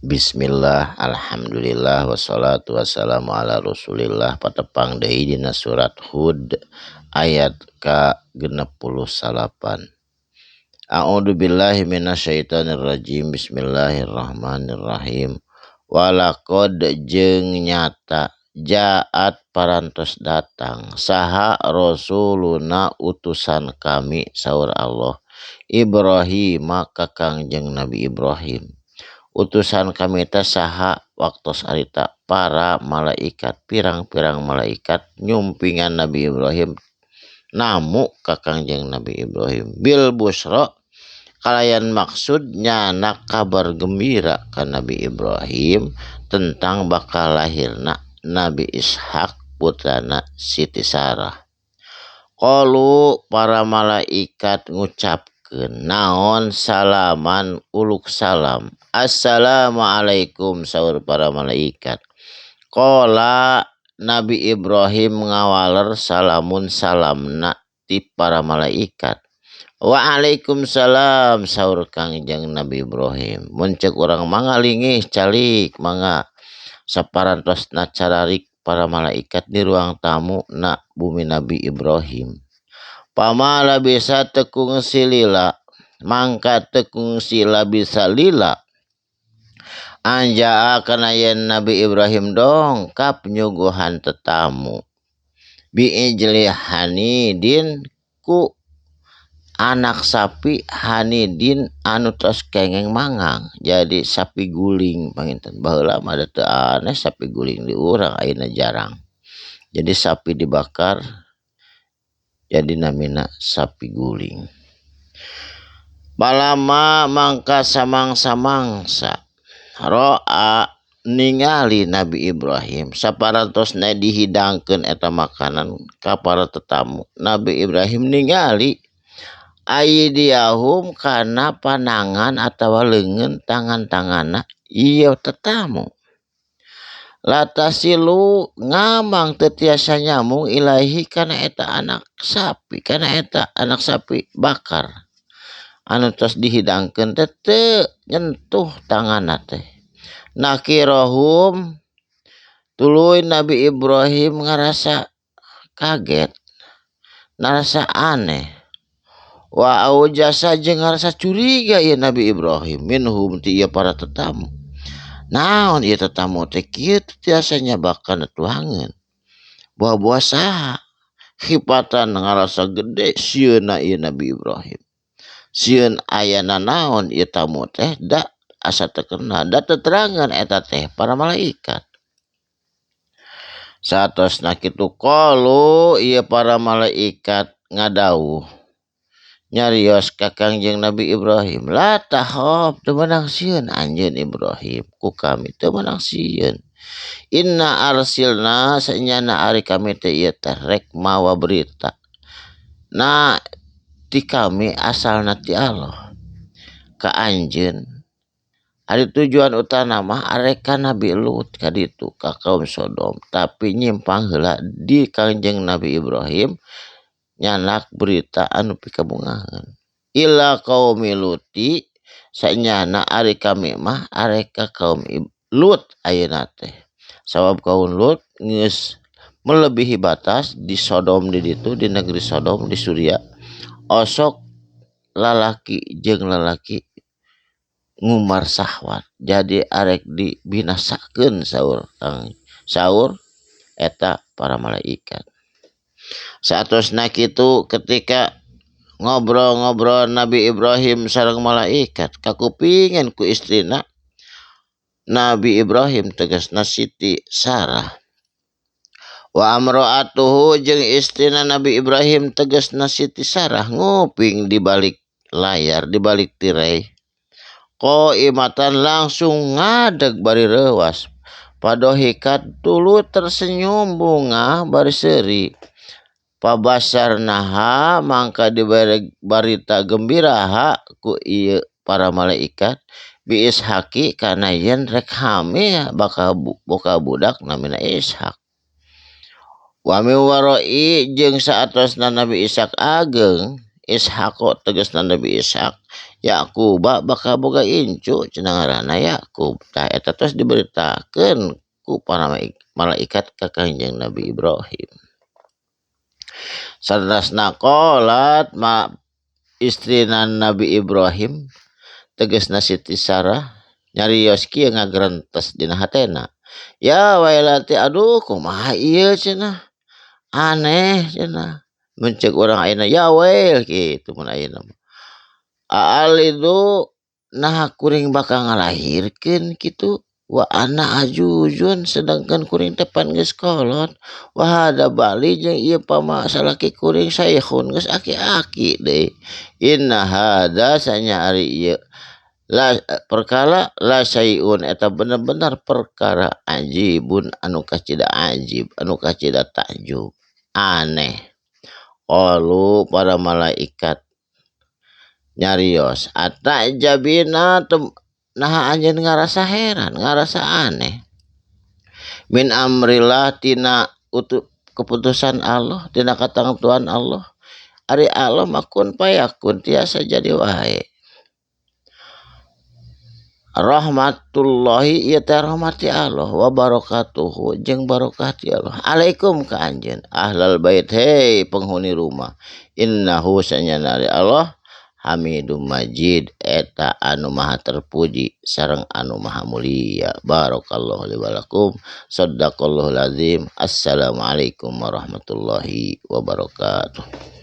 Bismillah, alhamdulillah, wassalatu wassalamu ala rasulillah. Patepang deui dina surat Hud ayat ka-69. A'udzu billahi minasyaitonir rajim. Bismillahirrahmanirrahim. Walaqad jeung nyata jaat parantos datang saha rasuluna utusan kami saur Allah Ibrahim ka Kangjeng Nabi Ibrahim. Utusan kami teh saha waktos harita para malaikat, pirang-pirang malaikat nyumpingan Nabi Ibrahim namu ka Kangjeng Nabi Ibrahim bil busra kalayan maksud nyanak kabar gembira ka Nabi Ibrahim tentang bakal lahirna Nabi Ishak putrana Siti Sarah. Qalu para malaikat ngucapkeun naon salaman uluk salam. Assalamualaikum saur para malaikat. Qala Nabi Ibrahim ngawaler salamun salamna ti para malaikat. Waalaikumsalam saur Kangjeng Nabi Ibrahim. Mun ceuk urang mangga lingih calik mangga saparantosna cararik para malaikat di ruang tamu na bumi Nabi Ibrahim. Pamala bisa tekung silila mangka tekung sila bisa lila. Anjaa kana yen Nabi Ibrahim dongkap nyuguhan tetamu biijli hanidin ku anak sapi hanidin anu tos kengeng mangang. Jadi sapi guling panginten baheula mah da teu aneh sapi guling di urang ayeuna jarang. Jadi sapi dibakar jadi namina sapi guling. Balama mangka samang-samangsa roa ningali Nabi Ibrahim saparantosna dihidangkeun eta makanan ka para tetamu. Nabi Ibrahim ningali aidiyahum kana panangan atawa leungeun tangan-tanganna ieu tetamu. Latasilu ngamang teu tiasa nyambung ilahi kana eta anak sapi, kana eta anak sapi bakar anu tos dihidangkeun teh teu nyentuh tanganna teh. Nakirahum tuluy Nabi Ibrahim ngarasa kaget, ngarasa aneh. Wa aujasa jeung ngarasa curiga ieu Nabi Ibrahim minhum ti ieu para tetamu. Naon ieu tetamu teh kieu teu tiasa nyabakan tuangeun. Buah-buah saha? Khifatan ngarasa gede sieunna ieu Nabi Ibrahim. Sieun ayana naon ieu tamu teh da asa teu kenal, da teterangan eta teh para malaikat. Satosna kitu qalu ieu para malaikat ngadawuh nyarios ka Kangjeng Nabi Ibrahim, la takhaf teu meunang sieun anjeun Ibrahim ku kami teu meunang sieun. Inna arsilna sanyana ari kami teh ieu teh rek mawa berita na ti kami asalna ti Allah ka anjeun. Ari tujuan utama mah arek ka Nabi Lut ka ditu ka kaum Sodom, tapi nyimpang heula di Kangjeng Nabi Ibrahim nyanak berita anu pikabungaheun. Ila qaumi Luti sanyana ari kami mah arek ka kaum Lut ayeuna teh. Sabab kaum Lut geus melebihi batas di Sodom di ditu di negeri Sodom di Suria. Osok lalaki jeung lalaki ngumar sahwat jadi arek dibinasakeun saur kang saur eta para malaikat. Saatosna kitu ketika ngobrol-ngobrol Nabi Ibrahim sareng malaikat kakupingan ku istrina Nabi Ibrahim tegasna Siti Sarah. Wa amro'atuhu jeung istrina Nabi Ibrahim tegasna Siti Sarah nguping di balik layar di balik tirai. Qaimatan langsung ngadeg bari reuas. Padohikat tuluy tersenyum bunga bari seuri. Pabasarnaha mangka dibere barita gembira ha ku ieu para malaikat bi Ishaqi kana yen rek hamil bakal boka budak namina Ishak. Wa min waroi jeung saatosna Nabi Ishak ageng Ishaq tegasna Nabi Ishaq Yakub bakal boga incu cenah ngaranna Yakub. Tah eta tos diberitakeun ku para malaikat ka Kangjeng Nabi Ibrahim. Saderasna qalat ma istrina Nabi Ibrahim tegasna Siti Sarah nyarios kieu ngagrentes dina hatena. Ya wailati aduh kumaha ieu cenah aneh cenah mun ceuk urang ayeuna ya wail kitu mun ayeuna mah. Aalidu naha kuring bakal ngalahirkeun kitu wa ana ajuzun sedangkan kuring teh pan geus kolot wa hada bali jeung ieu pamasalaki kuring saikhun geus aki-aki deui. Inna hada sanya ari ieu la perkara la syai'un eta bener-bener perkara ajibun anu kacida ajib anu kacida takjub aneh. Qalu para malaikat nyarios atajabina naha anjeun ngarasa heran ngarasa aneh min amrillah tina keputusan Allah tina katangtuan Allah. Ari Allah mah kun payakun tiasa jadi wae. Rahmatullahi ieu teh rahmati Allah wa barakatuhu jeung barokah ti Allah alaikum ka anjeun ahlal bait hei penghuni rumah innahu sanyana ari Allah Hamidum Majid eta anu maha terpuji sareng anu maha mulia. Barakallahu li wa lakum sadaqallahul azim. Assalamualaikum warahmatullahi wabarakatuh.